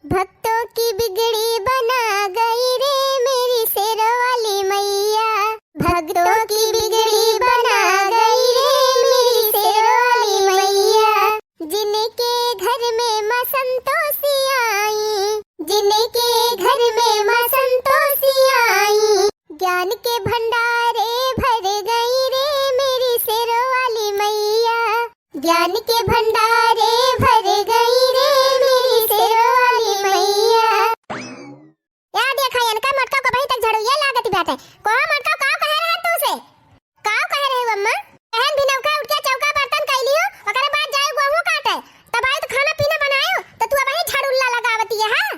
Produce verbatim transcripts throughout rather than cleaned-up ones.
भक्तों की बिगड़ी बना गई रे मेरी शेरों वाली मैया, भक्तों की बिगड़ी बना गई रे मेरी शेरों वाली मैया। जिनके घर में माँ संतोषी आई, जिनके घर में माँ संतोषी आई, ज्ञान के भंडारे भर गई रे मेरी शेरों वाली मैया, ज्ञान के भंडारे भर गई रे मेरी शेरों वाली मैया। या देखा, इनका मोटका कबहीं तक झड़ुइया लागत बाटे। कहो मोटका, का कहे रहे तू से? का कहे रहे हो अम्मा? बहन भी नौका उठ के चौका बर्तन कैली हो, ओकरे बाद जाए गोहूँ काटे। तब आई तो खाना पीना बनायो, तो तू अबहीं झाड़ुल्ला लगावती है, हाँ?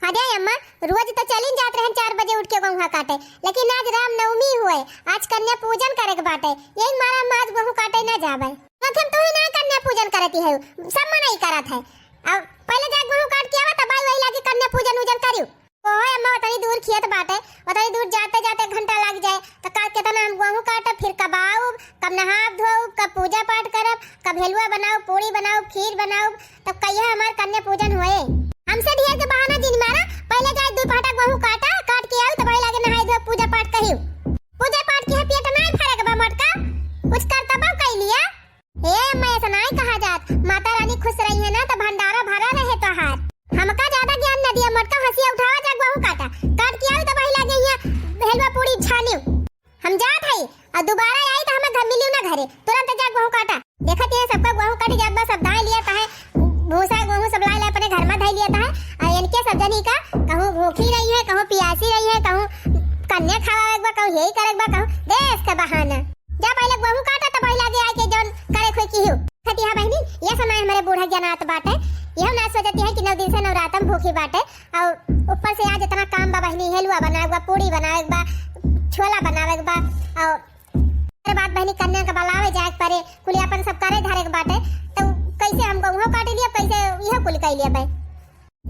अरे अम्मा, रोज तो चलिन जात रहन चार बजे उठ के गोहूँ काटे, लेकिन आज रामनवमी हुए, आज कन्या पूजन करे के बाटे, यही मारा हम आज गोहूँ काटे ना जाबे। आखिर तू ही ना कन्या पूजन करती है, सब मनई करत है। अब पहले जाए गोहूँ काट के आवा, तब आई वही लागे कन्या पूजन उजन करियो। ओए अम्मा, ओतनी दूर खेत बाटे, ओतनी दूर जाते जाते घंटा लाग जाए, तो का, केतना हम गोहूँ काटब, फिर कब आउब, कब नहाब धोउब, कब पूजा पाठ करब, कब हेलुआ बनाउब, पूड़ी बनाउब, खीर बनाउब, तब कहिया हमार कन्या पूजन होए। हमसे ढेर के बहाना जिन मारा, पहले जाए दुई पहाटा गोहूँ काटा, काट के आउ, तब आई लागे नहाए धोए, पूजा पाठ कहिउ। पूजा पाठ के है पेट नाई भरे के बा मोटका, कुछ करतबो कइ लिया। ए अम्मा, ऐसा नाई कहा जात, माता रानी खुश रही है ना, तो भंडारा भरा रहे तोहार। हमका ज्यादा ज्ञान न दिया, मोटका हंसिया उठावा, जा गोहूँ काटा, काट के आउ, तब आई लागे यहाँ हेलवा पूड़ी छानिउ। हम जात हई, और दोबारा आई तो हमें घर मिलियो ना घरे, तुरंत जा गोहूँ काटा। देखत ये सबका गोहूँ कट जात बा, सब दाए लिया ताहे, भूसा गोहूँ सब लाए लाए अपने घर में धई लिया ताहे, और इनके सब जनी का कहूँ भूखी रही है, कहूँ पियासी रही है, कहूँ कन्या खावा एक बा, कहूँ यही करे बा, कहूँ देश का बहाना। जा पहले गोहूँ काटा, तब पहले आगे आके जौन करे खोई किहू। देखत यहाँ बहनी, ये समय हमारे बूढ़ा ज्ञानात बाटे, यह ना सोचती है कि नौ दिन से नवरातम भूखी बाटे, और ऊपर से आज इतना काम बा बहिनी, हेलुआ बनावे के बा, पूड़ी बनावे के बा, छोला बनावे के बा, और ओकर बाद बहिनी कन्या के बुलावे जाए के परे, कुल अपन सब करे धरे के बाटे, तो कैसे हम गोहूँ काट लिया, कैसे यह कुल कर लिया बे।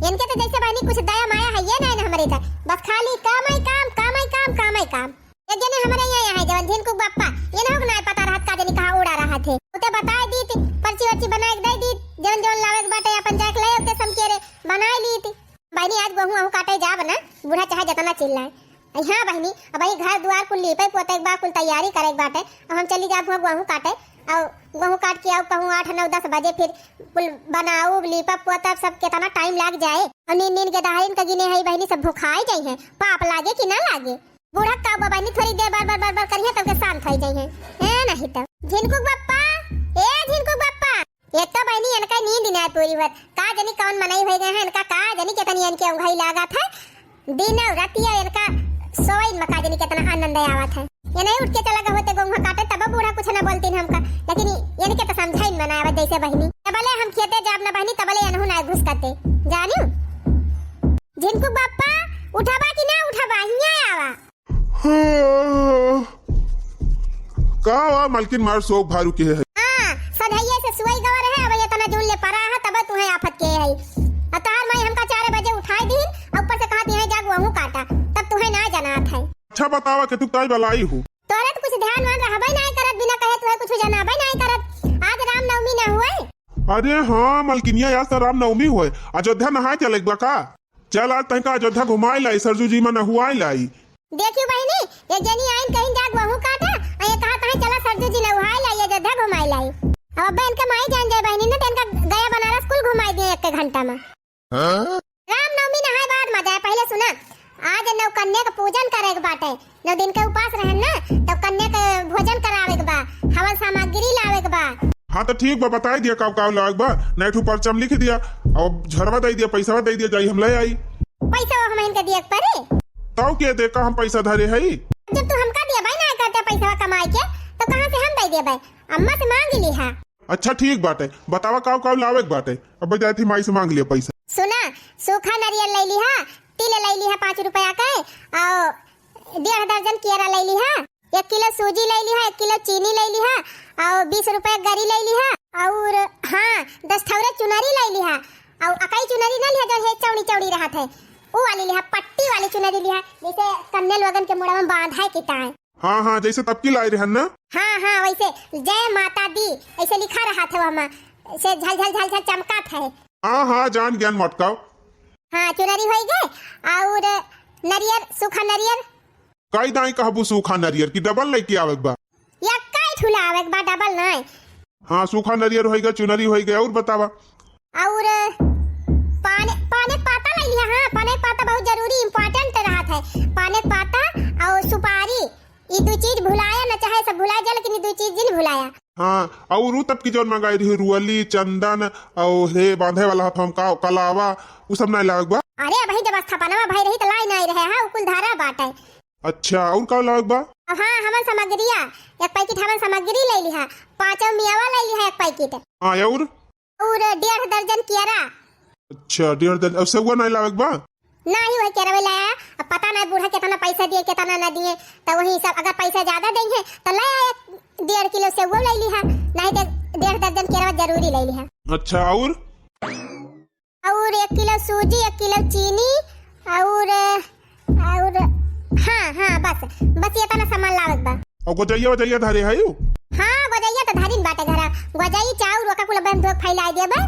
इनके तो जैसे बहिनी कुछ दया माया है ये नहीं ना हमारे इधर, बस खाली काम ही काम, काम ही काम, काम ही काम। एक जने हमारे यहाँ, यहाँ है जवन झिनकू बप्पा, ये ना हो ना पता रहत का जनी कहाँ उड़ा रहा थे, उते बताए दी थी, पर्ची वर्ची बनाए के दे दी, जवन जवन लावे के बाटे अपन जाए के ले, उते समकेरे बनाए ली थी। बहिनी, आज गोहूँ अहूँ काटे जाब ना, बूढ़ा चाहे जतना चिल्लाए। अई हाँ बहिनी, अब ई घर दुआर कुल लीपे पोते के बा, कुल तैयारी करे के बाटे। अब हम चली जाब हुआँ गोहूँ काटे, और गोहूँ काट के आउ कहूँ आठ नौ दस बजे फिर कुल बनाउब, लीपब पोतब, सब केतना टाइम लाग जाए। और नीन नीन के दहाड़िन का गिने है बहिनी, सब भुखाए जाई हैं, पाप लागे कि ना लागे? बूढ़ा का बा बहिनी, थोड़ी देर बर बर बर बर करिहे तब के शांत हो जाई हैं। ए नहीं तो झिनकू बप्पा, ए झिनकू बप्पा, एक तो बहिनी इनका नींद ना पूरी होत, का जनी कौन मनई हो गए हैं इनका, का जनी कितनी इनके उंघाई लागत है। दिन और रतिया इनका सोइन में का जनी कितना आनंद आवत है। ये नहीं उठ के चला गए होते गोहूँ काटे, तब बूढ़ा कुछ ना बोलतीन हमका, लेकिन इनके तो समझाइन में ना आवत जैसे बहिनी। तबले हम खेते जाब ना बहिनी, तबले इनहू ना घुस करते। जानियो झिनकू बप्पा, उठाबा कि ना उठाबा, हियाँ आवा। हाँ। का बा मलकिन, मार सोक भारू के है? हाँ, सधैये से सुई गवा रहे, अब ये तना जून ले परा है, तब तुहे आफत के है। आ तोहार माई हमका चार बजे उठाई दीन, और ऊपर से कहत है जा गोहूँ काटा, तब तुहे ना जनात है। अच्छा बतावा कि तू काई बलाई हो? तोहरे तो कुछ ध्यान वान रहबे नाई करत, बिना कहे तुहे कुछ जनाबे नाई करत। आज रामनवमी ना हुए? अरे हाँ मलकिनिया, आज तो रामनवमी हुए, अयोध्या नहाए चले बा का? चल आज तहका अयोध्या घुमाए लाई, सरजू जी में नहुआए लाई। देखियो बहिनी, एक जनी आइन कहिन जा गोहूँ काटा, आ ये कहा तहे चला सरजू जी नहुआए लाई, अयोध्या घुमाए लाई। अब अब्बे इनके माई जान जाए बहिनी, न तो इनका गया बनारस कुल घुमाए दिए एक के घंटा में। हाँ? रामनवमी नहाए बाद मजा आए, पहले सुना, आज नौ कन्या के पूजन करे के बाटे, नौ दिन के उपास रहन ना, तो कन्या के भोजन करावे के बा, हवन सामग्री लावे के बा। हाँ तो ठीक बा, बताई दिया का का लावे के बा, नहीं ठू पर्चा में लिख दिया, और झरवा दे दिया, पैसा दे दिया, जाई हम ले आई। पैसा वो हम इनके दिए के परे? तौ के दे का हम पैसा धरे हई? जब तू हमका दिया भाई ना करते पैसा कमाई के, तो कहाँ से हम दे दिए भाई? अम्मा से मांग ली हा। अच्छा ठीक बाटे, बतावा काव काव लावे के बाटे, अब जाए थी माई से मांग लिया पैसा। सुना, सूखा नारियल ले ली हा, तिल ले ली हा पाँच रुपया के, और डेढ़ दर्जन केरा ले ली हा, एक किलो सूजी ले ली हा, एक किलो चीनी ले ली हा, और बीस रुपया गरी ले ली हा, और हाँ, दस ठौरे चुनरी ले ली हा, और अकाई चुनरी ना लिहा, जो है चौड़ी चौड़ी रहत है, ऊ वाली लिहा, पट्टी वाली चुनरी लिहा, जैसे कन्या लोगन के मुड़ा में बांधा के ताए। हाँ, हाँ, जैसे तब की लाई रहन ना? हाँ, हाँ, वैसे जय माता दी ऐसे लिखा रहत है, वहमा से झल झल झल झल चमकत है। हाँ, हाँ, जान ज्ञान मटकाओ। हाँ, चुनरी होई गए, और नरियर, सूखा नरियर। कई दाई कहबू सूखा नरियर कि डबल लइके आवे के बा? एक्कै ठुला आवे के बा, डबल नाय। हाँ, सूखा नरियर होई गए, चुनरी होई गए, और बतावा? और पाने, पाने के पाता लइ लिहा। हाँ, पाने के पाता बहुत जरूरी, important रहत है। पाने के पाता और सुपारी, ई दू चीज भुलाया न, चाहे सब भुला जा, लेकिन ई दू चीज जिन भुलाया। हाँ, और उ तब की जौन मंगाई रही, रुअली, चंदन, और हे बांधे वाला हथवा में का, कलावा, उ सब नाय लावे के बा? अरे, अबही जब स्थापना भई रही त लाई नाय रहे, हाँ, उ कुल धरा बाटे। अच्छा, और का लावे के बा? अब हाँ, हवन सामग्रिया, एक पैकेट हवन सामग्री लइ लिहा, पाँचों मियावा लइ लिहा एक पैकेट। हाँ, और? और डेढ़ दर्जन केरा। अच्छा, डेढ़ दर्जन। और सेउआ नाय लावे के बा? नाही, वही केरवे लाया। अब पता नाही बूढ़ा केतना पैसा दिए, केतना ना दिए, त वही सब, अगर पैसा ज्यादा देइहैं, त ले आया डेढ़ किलो सेउआ लइ लिहा, नाही त डेढ़ दर्जन केरवा जरूरी लइ लिहा। अच्छा, और? और एक किलो सूजी, एक किलो चीनी, और, और, हाँ, हाँ, बस, बस एतना सामान लावे के बा। और गोजैया, वोजैया धरे है यू? हाँ, गोजैया त धरिन बाटे घरा। गोजई, चाउर, ओका कुल बहन धोक फैलाई देबे।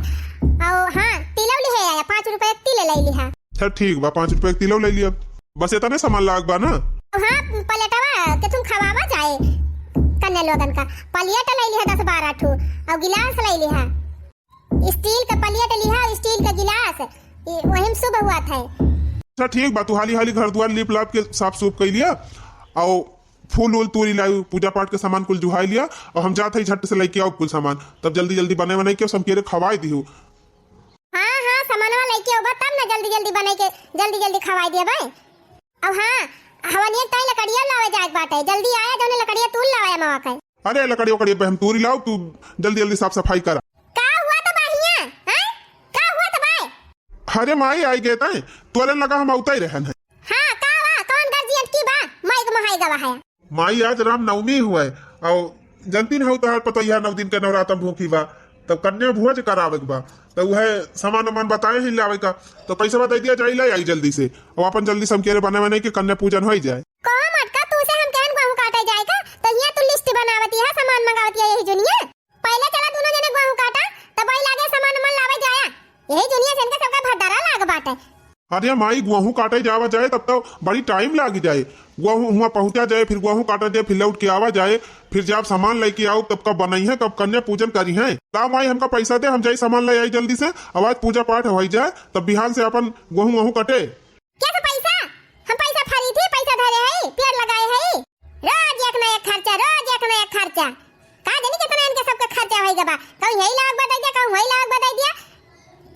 और हाँ, तिलौली है आया, पाँच रुपया के तिले लइ लिहा। अच्छा, ठीक बा, पाँच रुपया के तिलौ लइ लिया। बस एतने सामान लाग बा ना? हाँ, प्लेटवा के तुम खवावा जाए कन्या लोगन का। प्लेट लइ लिहा दस बारह ठू, और गिलास लइ लिहा। स्टील के प्लेट लिहा, स्टील के गिलास, ई वही में शुभ हुआ था। अच्छा, ठीक बा, तू हाली हाली घर दुआर लीप लाप के साफ सूफ कइ लिया, और फूल उल तूरी लायू, पूजा पाठ के सामान कुल जुहाई लिया, और हम जात हई झट से लइके आउब कुल सामान, तब जल्दी जल्दी बने बनाई के समकेरे खवाई दिहू। हाँ, हाँ, सामानवा लइके आउबा तब ना जल्दी जल्दी बनाई के जल्दी जल्दी खवाई दिया भाई। अब हाँ, हवन एक ताई लकड़िया लावे जाए के बाटे, जल्दी आया, जौने लकड़िया तूल लावे मवा के। अरे लकड़ी वकड़ी पे हम तूरी लाउब, तू जल्दी जल्दी साफ सफाई करा। का हुआ त बा हियां, हैं? का हुआ त बा? अरे माई आई गए ताई, तोरे लगा हम आउता ही रहन है। हाँ, का बा? कौन गर्जी अटकी बा? माई के मोहाई गवा है। माई, आज रामनवमी हुआ है, और जनती न हो तोहार पतोहिया नौ दिन के नवरात्र भूखी बा, तब कन्या भोज करावे के बा, तो वह सामान वामान बताए ही लावे का, तो पैसा दे दिया जाई, ले आई जल्दी से, और अपन जल्दी समकेरे बने बने के कन्या पूजन हो जाए। कहो मटका, तू से हम कहन गेहूं काटे जाए का, तो हियां तू लिस्ट बनावती है, सामान मंगावती है यही जुनिया। पहले चला दोनों जने गेहूं काटा, तब वही लागे सामान वामान लावे जाया। यही जुनिया से इनका सबका भदरा लाग बाटे। अरे माई, गेहूं काटे जावा जाए तब तो बड़ी टाइम लाग जाए। गेहूं हुआं पहुंचा जाए, फिर गेहूं काटा जाए, फिर लौट के आवा जाए, फिर जब सामान लेके आउब तब कब बनई है, कब कन्या पूजन करी है। ला माई, हमका पैसा दे, हम जाई सामान ले आई जल्दी से, अब आज पूजा पाठ हो जाए, तब बिहान से अपन गेहूं वेहूं कटे। क्या से पैसा? हम पैसा फरी थी, पैसा धरे है, पेड़ लगाए है। रोज एक ना एक खर्चा, रोज एक ना एक खर्चा। का जानी कितना इनके सबके खर्चा होई गबा। कहूँ यही लाग बदल दिया, कहूँ वही लाग बदल दिया।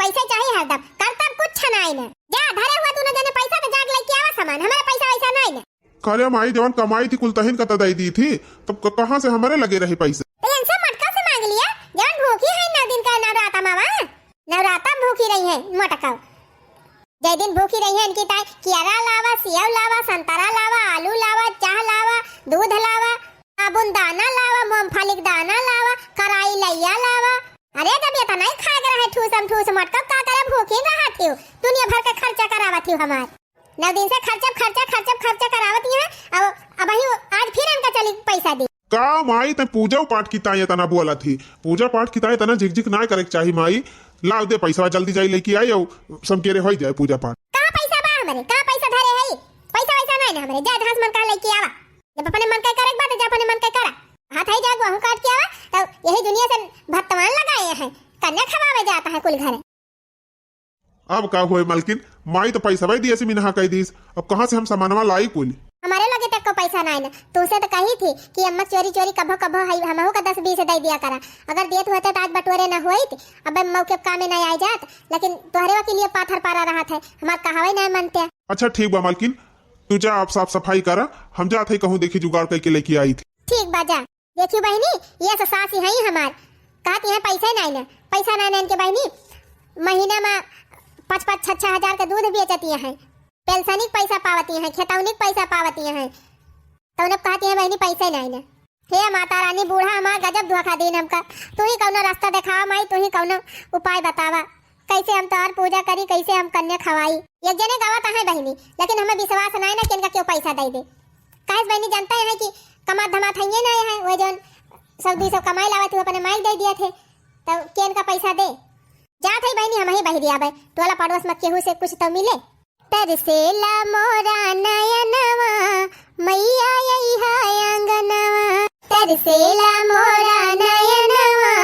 पैसा चाहिए हरदम, करतब कुछ नाई ने। जा, धरे हुआ दोनों जने पैसा तो जाके लेके आवा सामान, हमारा पैसा वैसा नाई ने। करे माई, जवन कमाई थी कुल तहिन का तो दे दी थी, तब क-, कहाँ से हमारे लगे रही पैसा? तो इनसे मटका से मांग लिया, जवन भूखी है नौ दिन का नवराता मावा, नवराता भूखी रही है मटका। जय दिन भूखी रही है इनकी ताई, कियारा लावा, सेव लावा, संतरा लावा, आलू लावा, चाह लावा, दूध लावा, साबुन दाना लावा, मूंगफली के दाना लावा, कराई लैया लावा। अरे जब इतना ही खाए के रहे ठूसम ठूस मटका, का करे भूखी रहा थी? दुनिया भर का खर्चा करावा थी हमार। नौ दिन से खर्चा, खर्चा, खर्चा, खर्चा करावत ही है। अब, अब ही आज फिर इनका चली पैसा दी। का माई, तै पूजा पाठ की ताई इतना बोला थी? पूजा पाठ की ताई इतना झिकझिक ना करे के चाही माई। लाव दे पैसा, जल्दी जाई लेके आई, और समकेरे होई जाए पूजा पाठ। कहाँ पैसा बा हमरे? कहाँ पैसा धरे है? पैसा वैसा नहीं ना हमरे। जा जहाँ से मन कहा लेके आवा। जब अपने मन का करे के बात, जा अपने मन का करा। हाथ आई जा गेहूं काट के आवा, तो यही दुनिया से भत्तवान लगाए हैं। कन्या खवावे जाता है कुल घरे। अब का होए मलकिन, माई तो पैसा भाई दिए से मिनहा कह दीस, अब कहाँ से हम सामानवा लाई कुल? हमारे लगे तक को पैसा नाई ना, तुमसे तो कही थी कि अम्मा चोरी चोरी कभो कभो हई, हमहू का दस बीस दे दिया करा, अगर देत होते तो आज बटोरे ना होइत, अब मौके कामे ना आई जात, लेकिन तोहरे के लिए पाथर पारा रहत है, हमार कहावे ना मनते। अच्छा ठीक बा मलकिन, तू जा आप साफ सफाई करा, हम जात है कहूँ देखी जुगाड़ करके लेके आई थी। ठीक बा जा। देखियो बहिनी, ये तो सास ही हई हमार, कहत यहाँ पैसा ही नाई ना, पैसा नाई ना इनके बहिनी, महीना में पाँच पाँच छः छः हजार के दूध बेचती हैं, पेंशनी के पैसा पावती हैं, खेतौनी के पैसा पावती हैं, तो उन्हें कहती हैं बहिनी पैसा ही नाई ना। हे माता रानी, बूढ़ा हमार गजब धोखा दीन हमका, तू ही कौनो रास्ता देखावा माई, तू ही कौनो उपाय बतावा। कैसे हम तोहार पूजा करी, कैसे हम कन्या खवाई? एक जने गावत आहे बहिनी, लेकिन हमें विश्वास नाई ना कि इनका क्यों पैसा दे दे। काहे से बहिनी जानते हैं कि कमात धमात हइये ना है, वो जौन सौ दुई सौ कमाई लावत हुए अपने माई दे दिया थे, तो के इनका पैसा दे? जात हई बहिनी, हमहीं बहिरी आबे, टोला पड़ोस में केहू से कुछ तो मिले। तरसेला मोरा नयनवा, मैया अइहा आंगनवा। तरसेला मोरा नयनवा,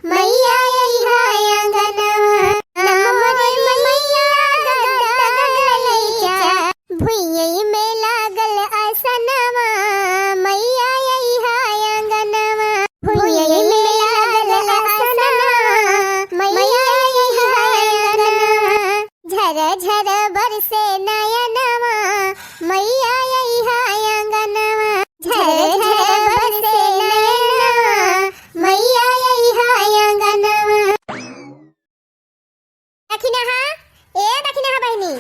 मैया अइहा आंगनवा। ना मोरे मैया गद्दा गलीचा, भुइयई में लागल असनवा, मैया अइहा आंगनवा। भुइयई में लागल असनवा, मैया अइहा आंगनवा। झर झर बरसे नयनवा, मैया अइहा आंगनवा। झर झर बरसे नयनवा, मैया अइहा आंगनवा। दखिनहा, ए दखिनहा बहिनी।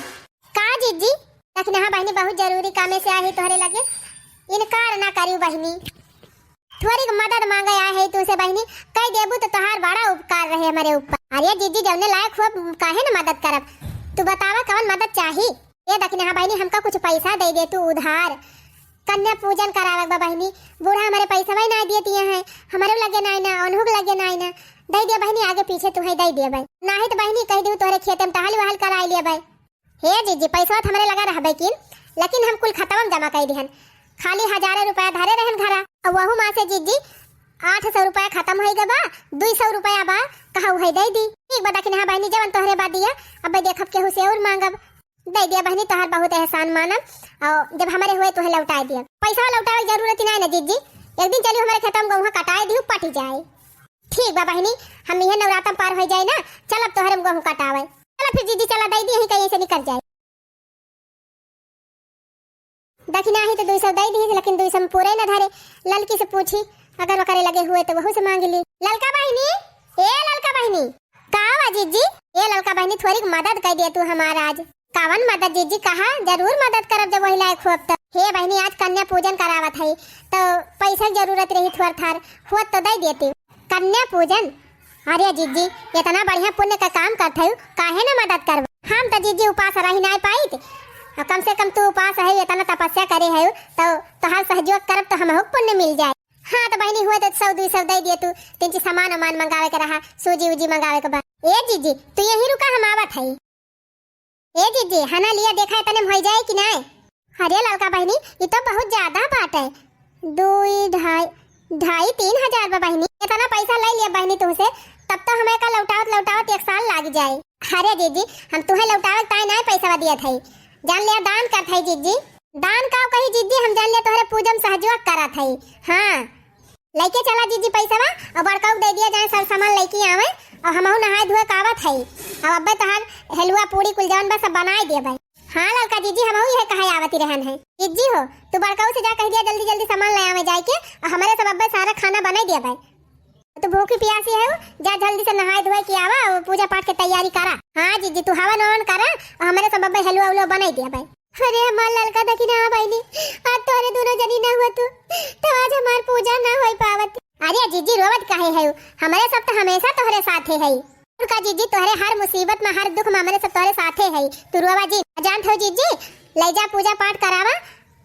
का जिज्जी? दखिनहा बहिनी, बहुत जरूरी कामे से आए ही तोहरे लगे, इनकार ना करियो बहिनी। थोड़ी मदद मांगे आए है तुमसे बहिनी, कह देबू तो तोहार बड़ा उपकार रहे हमरे ऊपर। अरे जिज्जी, जौने लायक हो काहे न मदद करब। तू बतावा कवन मदद चाही? ए दखिनहा बहिनी, हमका कुछ पैसा दे दे तू उधार। कन्या पूजन करावे के बा बहिनी, बूढ़ा हमरे पैसवा ही ना दिए दिए हैं, हमरे लगे ना ना, उन्हों के लगे ना ना। दे दिया बहिनी, आगे पीछे तू है दे दिया भाई, नाही तो बहिनी कह दू तोहरे खेते में टहल वहल कराई लिया भाई। हे जिज्जी, पैसवा तो हमरे लगा रहबे किन, लेकिन हम कुल खतवा में जमा कर दिहन। खाली हजारे रुपया धरे रहन घरा, और वहू माँ से जिज्जी आठ सौ रुपया खत्म होई गए बा, दुई सौ रुपया बा, कहा उहे दे दी। ठीक बा दखिनहा बहिनी, जवन तोहरे बा दिया, अब देखब केहू से और मांगब। दे दिया बहिनी, तोहार बहुत एहसान मानब, और जब हमरे हुए तोहे लौटाए दिया। पैसा लौटावे के जरूरत ही ना है ना जिज्जी, एक दिन चली हमरे खेतवा में गेहूं कटाए दिहू, पटी जाए। ठीक बा बहिनी, हम इहे नवरातम पार हो जाए ना, चलब तोहरे में गेहूं कटावे। चला फिर जिज्जी, चला दे दी, यहीं कहीं से निकल जाए। दखिनहा ही तो दुई सौ दे दी, लेकिन दुई सौ में पूरे न धरे। ललकी से पूछी, अगर ओकरे लगे हुए तो वहू से मांग ली। ललका बहिनी, ए ललका बहिनी। का बा जिज्जी? ए ललका बहिनी, थोड़ी मदद कर दे तू हमार आज। कावन मदद जिज्जी? कहा, जरूर मदद करब जब वही लायक होब तो। हे बहिनी, आज कन्या पूजन करावत है तो पैसा के जरूरत रही, थोड़ थार होत तो दे देती। कन्या पूजन? अरे जिज्जी, इतना बढ़िया पुण्य का काम करत हऊ, काहे न मदद करब? हम तो जिज्जी उपास रही नाय पाइत, और कम से कम तू उपास है, इतना तपस्या करे है, तो तोहार सहयोग करब तो हमहू के पुण्य मिल जाए। हाँ तो बहिनी, हुए तो सौ दुई सौ दे दिए तू, तीन चीज सामान उमान मंगावे के रहा, सूजी उजी मंगावे के बा। ए जिज्जी, तू यहीं रुका, हम आवत है। ए जिज्जी, हना लिया देखा, इतने में होइ जाए कि नाय? अरे ललका बहिनी, ये तो बहुत ज्यादा बाटे। दुई, ढाई, ढाई, तीन हजार बा बहिनी। इतना पैसा ले लिया बहिनी तुमसे, तब तो हमें का लौटावत लौटावत एक साल लाग जाए। अरे जिज्जी, हम तुहे लौटावे ताई नाय पैसा दिया था, जान लिया दान कर था जिज्जी। दान का कही जिज्जी, हम जान लिया तोहरे पूजा में सहजवा करा था। हाँ। लइके चला जिज्जी पैसवा, और बड़का के दे दिया जाए, सब सामान लइके आवे, और हमहू नहाए धोए के आवत हई। और अब्बे तोहार हलुआ पूड़ी कुल जवन बा सब बनाए देबे। हाँ ललका जिज्जी, हमहू यह कहे आवत ही रहन है। जिज्जी हो, तू बड़का से जा कह दिया जल्दी जल्दी सामान ले आवे जाए के, और हमरे सब अब्बे सारा खाना बनाए देबे। तू भूखी प्यासी है, जा जल्दी से नहाए धोए के आवा और पूजा पाठ के तैयारी करा। हाँ जिज्जी, तू हवन वन करा और हमरे सब अब्बे हलुआ उलुआ बनाए देबे। अरे हमार ललका दखिनहा बहिनी, आज तोहरे दोनों जनी ना हुआ तू, तो आज हमार पूजा ना होई पावत। अरे जिज्जी रोवत काहे है? हमरे सब तो हमेशा तोहरे साथे है। और का जिज्जी, तोहरे हर मुसीबत में, हर दुख में हमरे सब तोहरे साथे है। तू रोवा जिन। जानत हो जिज्जी, ले जा पूजा पाठ करावा,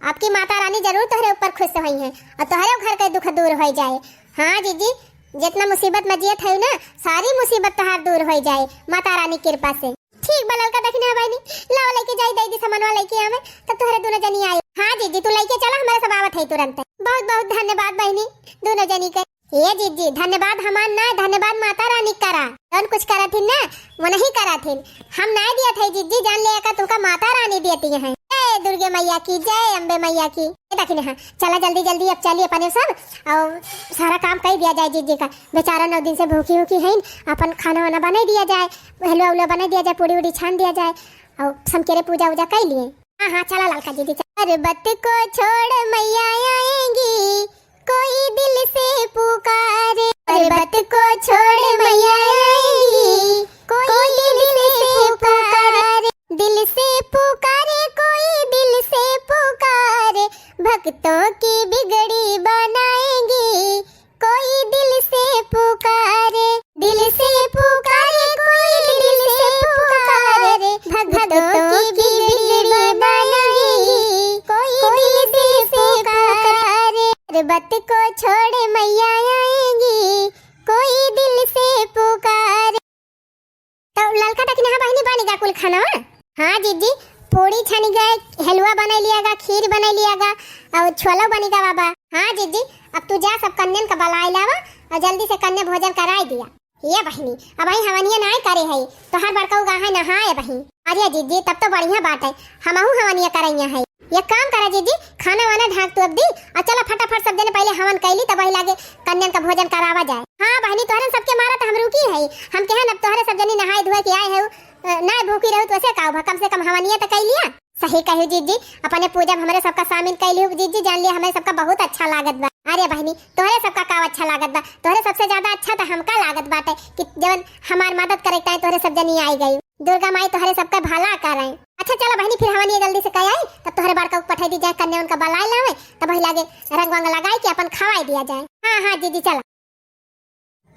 आपकी माता रानी जरूर तोहरे ऊपर खुश होई हैं और तोहरे घर के दुख दूर होई जाए। हाँ जिज्जी, जितना मुसीबत में जियत है ना, सारी मुसीबत तोहार दूर होई जाए माता रानी कृपा से। ठीक बा ललका दखिनहा बहिनी, लावा लइके जाई, दे दी सामानवा लइके आवे, तब तोहरे दोनों जनी आए। हाँ जिज्जी, तू लइके चला, हमरे सब आवत है तुरंत। बहुत बहुत धन्यवाद बहिनी, दोनों जनी के। ए जिज्जी, धन्यवाद हमार ना, धन्यवाद माता रानी करा। जौन कुछ करत हिन ना, वो नहीं करत हिन। हम ना दियत है जिज्जी, जान लिया का तुमका माता रानी देती हैं। जय दुर्गे मैया की, जय अम्बे मैया की। ए दखिनहा, चला जल्दी जल्दी अब चली अपने सब, और सारा काम कर दिया जाए जिज्जी का। बेचारा नौ दिन से भूखी भूखी हैं, अपन खाना वाना बनाई दिया जाए, हलवा उलवा बनाई दिया जाए, पूड़ी उड़ी छान दिया जाए, और समकेरे पूजा उजा कर लिए। हाँ हाँ, चला ललका जिज्जी, चला। पर्वत को छोड़ मैया आएंगी, कोई दिल से पुकारे। पर्वत को छोड़ मैया आएंगी, कोई दिल से पुकारे। दिल से पुकारे, कोई दिल से पुकारे, भक्तों की बिगड़ी बनाएंगी। कोई दिल से पुकारे, दिल से पुकारे, कोई दिल से पुकारे, भक्तों की बिगड़ी बनाएंगी। कोई दिल से पुकारे, पर्वत को छोड़ मैया आएंगी। कोई दिल से पुकारे। कुल खानवा? हाँ जिज्जी, पूड़ी छनी गए, हलवा बनाई लिया गा, खीर बनाई लिया गा, और छोलो बनी गा बाबा। हाँ जिज्जी, अब तू जा, सब कन्यन का बलाई लावा और जल्दी से कन्या भोजन कराई दिया। ये बहिनी, अबहीं हवनिया नाय करे है, तोहर बड़कऊ गा है नहाए बहिनी। अरे जिज्जी, तब तो बढ़िया बात है, हमहू हवनिया करैया है। एक काम करा जिज्जी, खाना वाना ढाक तू अब दी, और चला फटाफट सब जने पहले हवन कैली, तब वही लागे कन्यन का भोजन करावा जाए। हाँ बहिनी, तोहरे सबके मारा तो हम रुकी है, हम कहन अब तोहरे सब जनी नहाए धोए के आए है, अ, नाय भूखी रहू तो वैसे का हुआ, कम से कम हवनिया तो कैलिया। सही कहू जिज्जी, अपने पूजा में हमरे सबका शामिल कैली हो जिज्जी, जान लिया हमरे सबका बहुत अच्छा लागत बा। अरे बहिनी, तोहरे सबका का अच्छा लागत बा, तोहरे सबसे ज्यादा अच्छा तो हमका लागत बाटे कि जवन हमार मदद करे के टाइम तोहरे सब जनी आई गई। दुर्गा माई तोहरे सबका भला करे। अच्छा चला बहिनी, फिर हवन ये जल्दी से कह आई, तब तोहरे बड़का को पठाई दी जाए, कन्या उनका बलाई लावे, तब वही लागे रंग वंग लगाई के अपन खवाई दिया जाए। हाँ हाँ जिज्जी चला।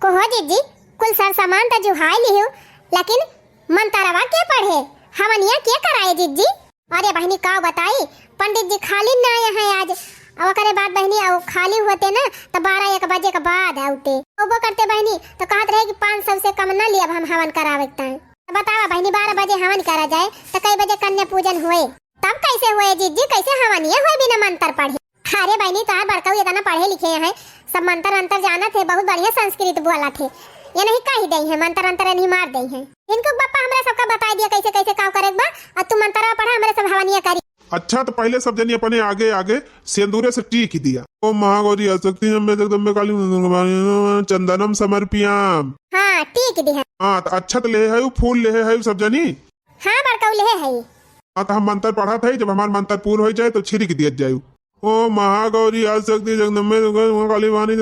कहो जिज्जी, कुल सर सामान त जुहाई लिहू, लेकिन मंतरवा के पढ़े, हवनिया के कराए जिज्जी? अरे बहिनी का बताई, पंडित जी खाली ना आए हैं आज। अब ओकरे बाद बहिनी, अब खाली होते ना तो बारह एक बजे के बाद आउते। ओबो करते बहिनी तो कहत रहे कि पाँच सौ से कम ना लियब हम हवन करावे के ताई। तो बतावा बहिनी, बारह बजे हवन करा जाए तो कई बजे कन्या पूजन हुए? तब कैसे हुए जिज्जी, कैसे हवनिया हुए बिना मंतर पढ़े? अरे बहिनी, तोहार बड़कऊ इतना पढ़े लिखे हैं, सब मंतर अंतर जानत है, बहुत बढ़िया संस्कृत बोलत है। ये नहीं कही दई है, मंतर अंतर नहीं मार दई है। इनको पापा हमरा सबका बताई दिया कैसे कैसे काव करे के बा, और तू मंतरवा पढ़ा, हमरे सब हवनिया करी। अच्छा, तो पहले सब जनी अपने आगे आगे सेंदूरे से टीक दिया। ओम महागौरी आशक्ति अम्बे जगदम्बे काली चंदनम समर्पियाम। हाँ, टीक दिया। हाँ, तो अक्षत लेहे है, फूल लेहे है सब जनी। हाँ, बड़कऊ लेहे है। हाँ, तो हम मंतर पढ़त है, जब हमार मंतर पूर हो जाए तो छिड़क दिया जाए। ओम महागौरी आदिशक्ति जगदम्बे दुर्गा काली भवानी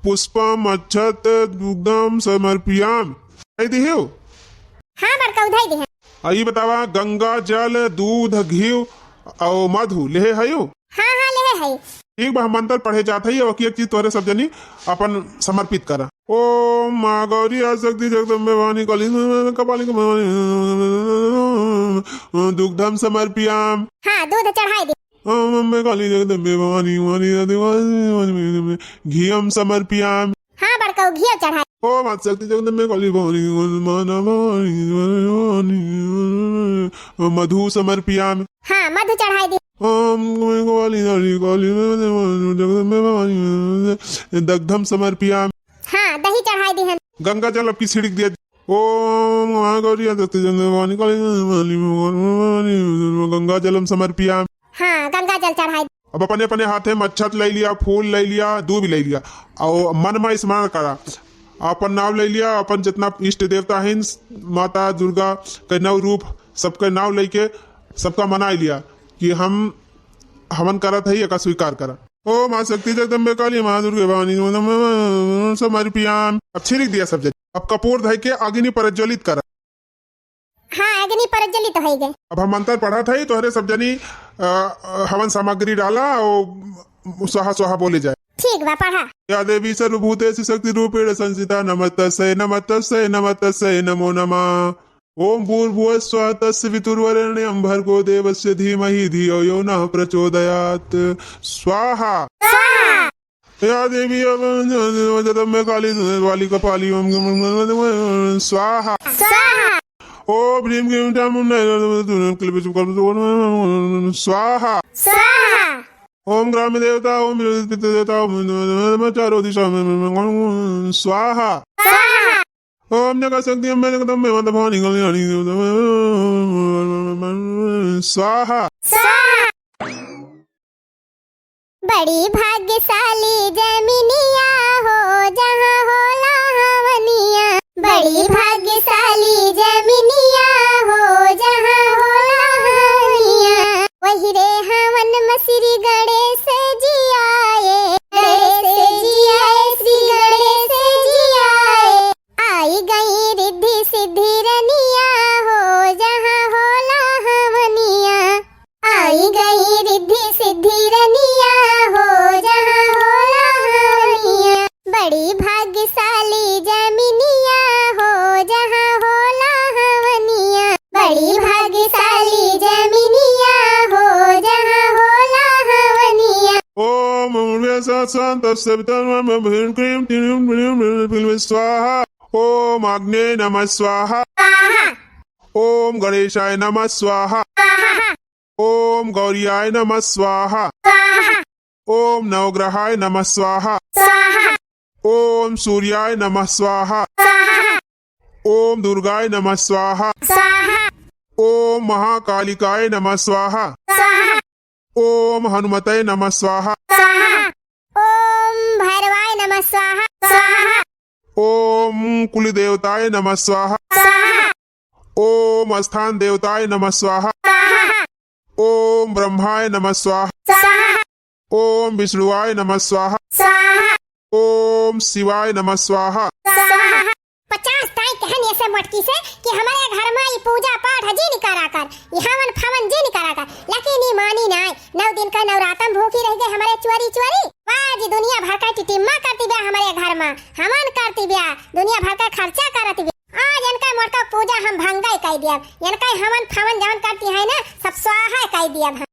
पुष्पम अक्षत दुग्धम समर्पियाम। कह दियो। हाँ, बड़का उधाई दे। आ, ई बतावा, गंगा जल, दूध, घी और मधु लेहे हयो? हाँ, हाँ, लेहे है। ठीक बा, हम मंतर पढ़े जात है, और एक चीज तोहरे सब जनी अपन समर्पित करा। ओम महागौरी आदिशक्ति जगदम्बे भवानी काली कपाली भवानी दुग्धम समर्पियाम। हाँ, दूध चढ़ाई दे। ओम अम्बे काली जगदम्बे भवानी भवानी आदिवासी घीयम समर्पियाम। हाँ, बड़कऊ घीयम चढ़ाई। ओम आदिशक्ति जगदम्बे काली भवानी माना भवानी भवानी मधु समर्पियाम। हाँ, मधु चढ़ाई दे। ओम काली काली काली जगदम्बे भवानी दग्धम समर्पियाम। हाँ, दही चढ़ाई दे। गंगा जल अब की छिड़क दिया। ओम महागौरी आदिशक्ति जगदम्बे भवानी काली काली गंगा जलम समर्पियाम। हाँ, गंगा जल चढ़ाई। अब अपने अपने हाथे में अक्षत ले लिया, फूल ले लिया, दूब ले लिया, और मन में स्मरण करा, अपन नाव ले लिया, अपन जितना इष्ट देवता हैं, माता दुर्गा के नौ रूप, सबके नाव लेके सबका मनाई लिया कि हम हवन करत है, एका स्वीकार करा। ओम आदिशक्ति जगदम्बे काली महादुर्गे भवानी समर्पियाम। अब छिड़क दिया सब जने। अब कपूर धई के अग्नि प्रज्वलित करा। हाँ, अग्नि प्रज्वलित होई गए। अब हम मंतर पढ़त हई, तोहरे सब जनी, अ, अ, हवन सामग्री डाला और स्वाहा स्वाहा बोले जाए। ठीक बा, पढ़ा। या देवी सर्वभूतेषु शक्ति रूपेण संस्थिता नमस्तस्यै नमस्तस्यै नमस्तस्यै नमो नमः। ओम भूर्भुवः स्वः तस्य वितुर्वरेण्यं भर्गो देवस्य धीमहि धियो यो नः प्रचोदयात्। स्वाहा। स्वाहा। या देवी, अब जगदम्बे काली, वाली कपाली, ओम स्वाहा। स्वाहा। ओम ह्रीं क्लीं चामुण्डा, स्वाहा। स्वाहा। ओम ग्राम देवता, ओम पितृ देवता, ओम चारों दिशा में स्वाहा। स्वाहा। ओम जगत शक्ति अम्बे जगदम्बे माता भवानी कल्याणी स्वाहा। स्वाहा। बड़ी भाग्यशाली जमिनिया हो, जहाँ होला हवनिया। बड़ी भाग्यशाली जमिनिया हो, जहाँ होला हवनिया। वही रे हवन म श्री गणेश जी आए, गणेश जी आए, श्री गणेश जी आए। आई गई रिद्धि सिद्धि रनिया हो, जहाँ होला हवनिया। आई गई रिद्धि सिद्धि रनिया हो, जहाँ होला हवनिया। बड़ी भाग्यशाली जमिनिया हो, जहाँ होला हवनिया। बड़ी भाग्यशाली जमिनिया हो, जहाँ होला हवनिया। ओम उर्वे सात सात तस्य पितरम भीम क्रीम तीम क्रीम स्वाहा। ओम आग्नेय नमः स्वाहा। स्वाहा। ओम गणेशाय नमः स्वाहा। स्वाहा। ओम गौरियाय नमः स्वाहा। स्वाहा। ओम नवग्रहाय नमः स्वाहा। स्वाहा। ओम सूर्याय नमः स्वाहा। स्वाहा। ओम दुर्गाय नमः स्वाहा। स्वाहा। ओम महाकालिकाय नमः स्वाहा। स्वाहा। ओम हनुमते नमः स्वाहा। स्वाहा। ओम भैरवाय नमः स्वाहा। स्वाहा। ओम कुलदेवताय नमः स्वाहा। स्वाहा। ओम स्थान देवताय नमः स्वाहा। स्वाहा। ओम ब्रह्माय नमः स्वाहा। स्वाहा। ओम विष्णुवाय नमः स्वाहा। स्वाहा। ओम शिवाय नमः स्वाहा। स्वाहा। पचास ताई कहन ऐसे मोटकी से कि हमरे घर मा ई पूजा पाठ जिन करा कर, ई हवन फवन जिन करा कर, लेकिन ई मानी नाय। नौ दिन का नवरातन भूखी रह गए हमरे चोरी चोरी। आज दुनिया भर का टिटिम्मा करती बिया हमरे घर मा, हवन करती बिया, दुनिया भर का खर्चा करती बिया। आज इनका मोटका पूजा हम भंगई कई दियब, इनका हवन फवन जवन करती है ना, सब स्वाहा कई दियब हम।